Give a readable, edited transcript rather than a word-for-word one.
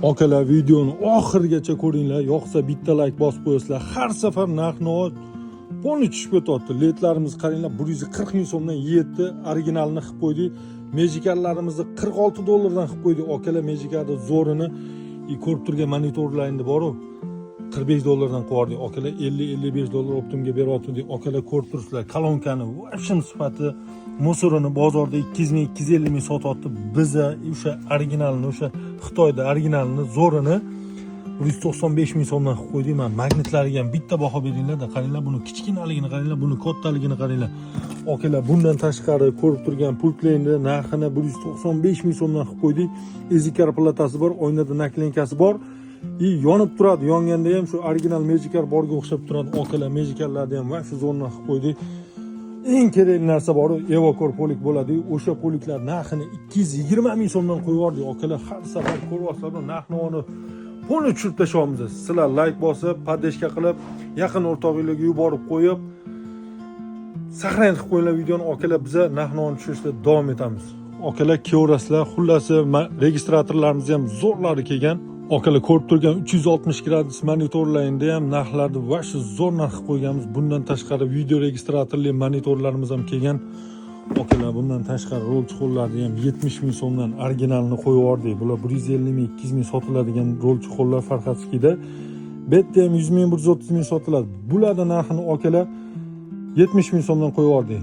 Akalar, videoni oxirigacha ko'ringlar, yoqsa bitta layk bosib qo'yasizlar. Har safar narx navo полный tushib ketyapti. Ledlarimiz, qaranglar, 140 ming so'mdan 7 originalini qilib qo'ydik. Magikarlarimizni 46 dollardan qilib qo'ydik. Akalar, Magikarni zo'rini и ko'rib turgan monitorlar endi boru 45 dollardan qo'yardik. Akalar, 50-55 dollar оптом ga beryotgandik. Akalar, ko'rib turibsizlar, kolonkani вообще sifati, мусор ini bozorda 200 ming, 250 ming sotyapti. Biza o'sha originalini, o'sha Xitoyda originalini zo'rini 195 ming so'mdan qilib qo'ydik. Mana, magnitlariga ham bitta baho beringlar-da. Qaranglar, buni kichkinaligini qaranglar, buni kattaligini qaranglar. Akalar, bundan tashqari ko'rib turgan pultlarni narxini 195 ming so'mdan qilib qo'ydik. Ezikar platasi bor, oynada наклейка si bor. И yonib turadi. Yonganda ham shu original Magicar borga o'xshab turadi. Akalar, Magicarlarni ham вообще zo'rdan qilib qo'ydik. Eng kerakli narsa bor, Evokor полик bo'ladi. O'sha полик lar narxini 220 ming so'mdan qo'yib yubordik. Akalar, har safar ko'ryapsizlar, narx navoni полный tushirib tashlayapmiz. Sizlar layk bosib, поддержка qilib, yaqin o'rtog'inglarga yuborib qo'yib, сохранить qilib qo'yinglar videoni. Akalar, biza narx navoni tushirishda davom etamiz. Akalar, kelaverasizlar. Xullasi, registratorlarimiz ham zo'rlari kelgan. Akalar, ko'rib turgan 360 gradus monitorlarida ham narxlarni вообще zo'r narx qilib qo'yganmiz. Bundan tashqari video registratorli monitorlarimiz ham kelgan. Akalar, bundan tashqari rol чехол larni ham 70 ming so'mdan originalini qo'yib yubordik. Bular 150 ming, 200 ming sotiladigan rol чехол lar Farhatskiyda. Bu yerda ham 100 ming, 130 ming sotiladi. Bularni narxini, akalar, 70 ming so'mdan qo'yib yubordik.